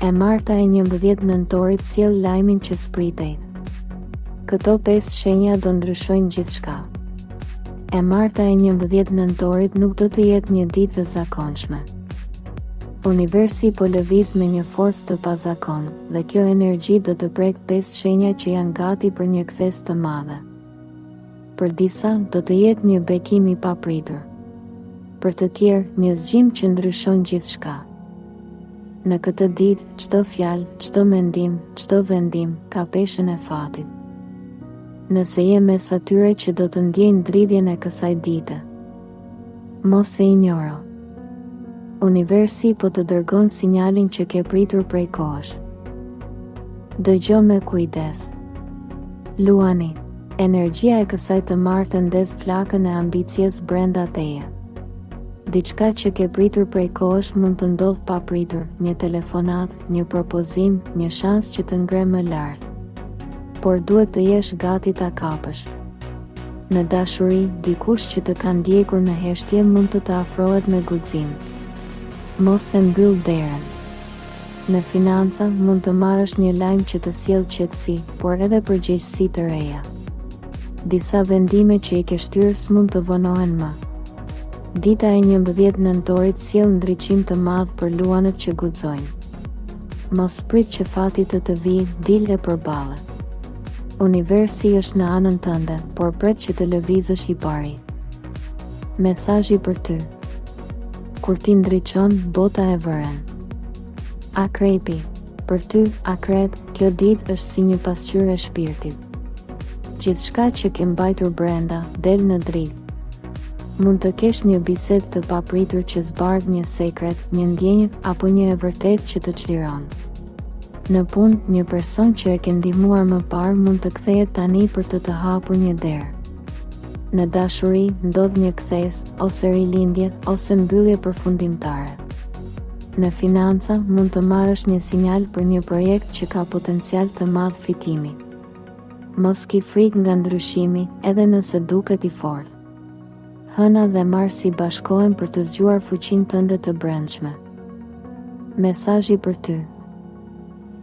E marta e 11 nëntorit sjell lajmin që s'pritej. Këto pesë shenja do ndryshojnë gjithçka. E marta e 11 nëntorit nuk do të jetë një ditë e zakonshme. Universi po lëviz me një forcë të pazakontë dhe kjo energji do të prekë pesë shenja që janë gati për një kthesë të madhe. Për disa, do të jetë një bekim i papritur. Për të tjerë, një zgjim që ndryshon gjithçka. Në këtë ditë, çdo fjalë, çdo mendim, çdo vendim, ka peshën e fatit. Nëse je mes atyre që do të ndjejnë dridhjen e kësaj dite, mos e injoro. Universi po të dërgon sinjalin që ke pritur prej kohësh. Dëgjo me kujdes. Luani, energjia e kësaj të marte ndez flakën e ambicies brenda teje. Diçka që ke pritur prej kohësh mund të ndodhë papritur, një telefonatë, një propozim, një shans që të ngre më lart. Por duhet të jesh gati ta kapësh. Në dashuri, dikush që të ka ndjekur në heshtje mund të të afrohet me guxim. Mos e mbyll derën. Në financa, mund të marrësh një lajm që të sjell qetësi, por edhe përgjegjësi të reja. Disa vendime që i ke shtyrë s'mund të vonohen më. Dita e 11 nëntorit sjell ndriçim të madh për luanët që guxojnë. Mos prit që fati të të vijë, dil e përballe. Universi është në anën tënde, por pret që të lëvizësh i pari. Mesazhi për ty. Kur ti ndriçon, bota e vëren. Akrepi. Për ty, Akrep, kjo ditë është si një pasqyrë e shpirtit. Gjithçka që ke mbajtur brenda, del në dritë. Mund të kesh një bisedë të papritur që zbardh një sekret, një ndjenjë apo një e vërtetë që të çliron. Në punë, një person që e ke ndihmuar më parë mund të kthehet tani për të të hapur një derë. Në dashuri, ndodh një kthesë, ose rilindje, ose mbyllje përfundimtare. Në financa, mund të marrësh një sinjal për një projekt që ka potencial të madh fitimi. Mos ki frikë nga ndryshimi, edhe nëse duket i fortë. Hëna dhe Marsi bashkohen për të zgjuar fuqinë tënde të brendshme. Mesazhi për ty.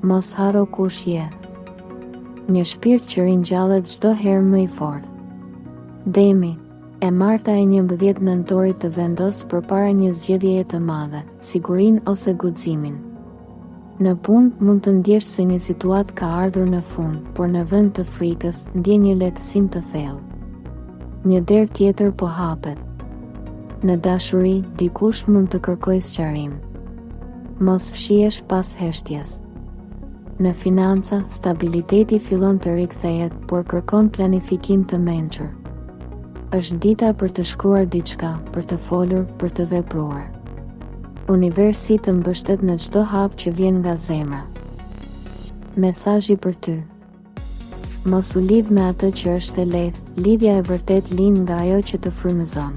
Mos harro kush je. Një shpirt që ringjallet çdo herë më i fortë. Demi, e marta e 11 nëntorit të vendos përpara një zgjedhjeje të madhe, sigurinë ose guximin. Në punë, mund të ndjesh se një situatë ka ardhur në fund, por në vend të frikës, ndjen një lehtësim të thellë. Një derë tjetër po hapet. Në dashuri, dikush mund të kërkojë sqarim. Mos fshihesh pas heshtjes. Në financa, stabiliteti fillon të rikthehet, por kërkon planifikim të mençur. Është dita për të shkruar diçka, për të folur, për të vepruar. Universi të mbështet në çdo hap që vjen nga zemra. Mesazhi për ty. Mos u lidh me atë që është e lehtë, lidhja e vërtetë lind nga ajo që të frymëzon.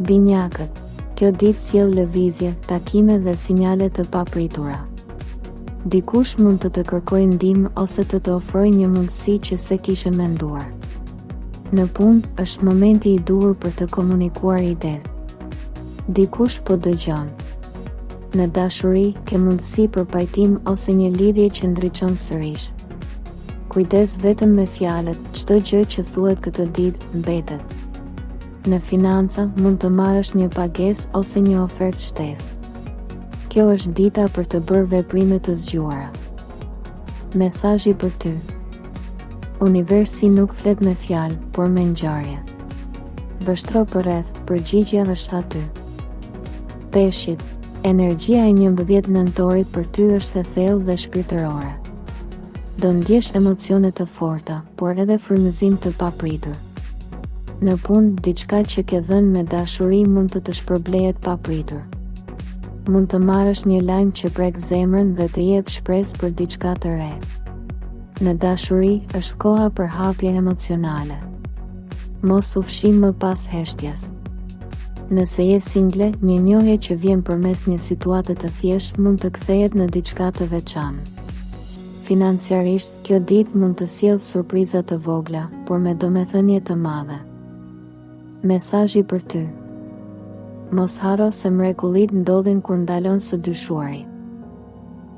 Binjakët, kjo ditë sjell lëvizje, takime dhe sinjale të papritura. Dikush mund të të kërkojë ndihmë ose të të ofrojë një mundësi që s'e kishe menduar. Në punë, është momenti i duhur për të komunikuar idetë. Dikush po dëgjon. Në dashuri, ke mundësi për pajtim ose një lidhje që ndriçon sërish. Kujdes vetëm me fjalët, çdo gjë që thuhet këtë ditë, mbetet. Në financa, mund të marrësh një pagesë ose një ofertë shtesë. Kjo është dita për të bërë veprime të zgjuara. Mesazhi për ty. Universi nuk flet me fjalë, por me ngjarje. Vështro përreth, përgjigja është aty. Peshqit, energjia e 11 nëntorit për ty është e thellë dhe shpirtërore. Do ndjesh emocione të forta, por edhe frymëzim të papritur. Në punë, diçka që ke dhënë me dashuri mund të të shpërblehet papritur. Mund të marrësh një lajm që prek zemrën dhe të jep shpresë për diçka të re. Në dashuri, është koha për hapje emocionale. Mos u fshih më pas heshtjes. Nëse je single, një njohje që vjen përmes një situate të thjeshtë mund të kthehet në diçka të veçantë. Financiarisht, kjo ditë mund të sjellë surpriza të vogla, por me domethënie të madhe. Mesazhi për ty. Mos harro se mrekullitë ndodhin kur ndalon së dyshuari.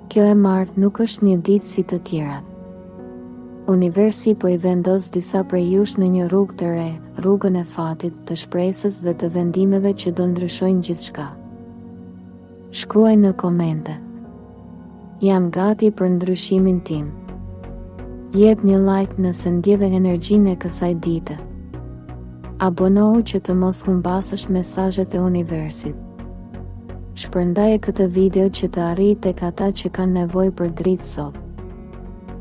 Kjo e martë nuk është një ditë si të tjerat. Universi po i vendos disa prej jush në një rrugë të re, rrugën e fatit, të shpresës dhe të vendimeve që do ndryshojnë gjithçka. Shkruaj në komente. Jam gati për ndryshimin tim. Jep një like nëse ndjeve energjinë e kësaj dite. Abonohu që të mos humbasësh mesazhet e universit. Shpërndaje këtë video që të arrijë tek ata që kanë nevojë për dritë sot.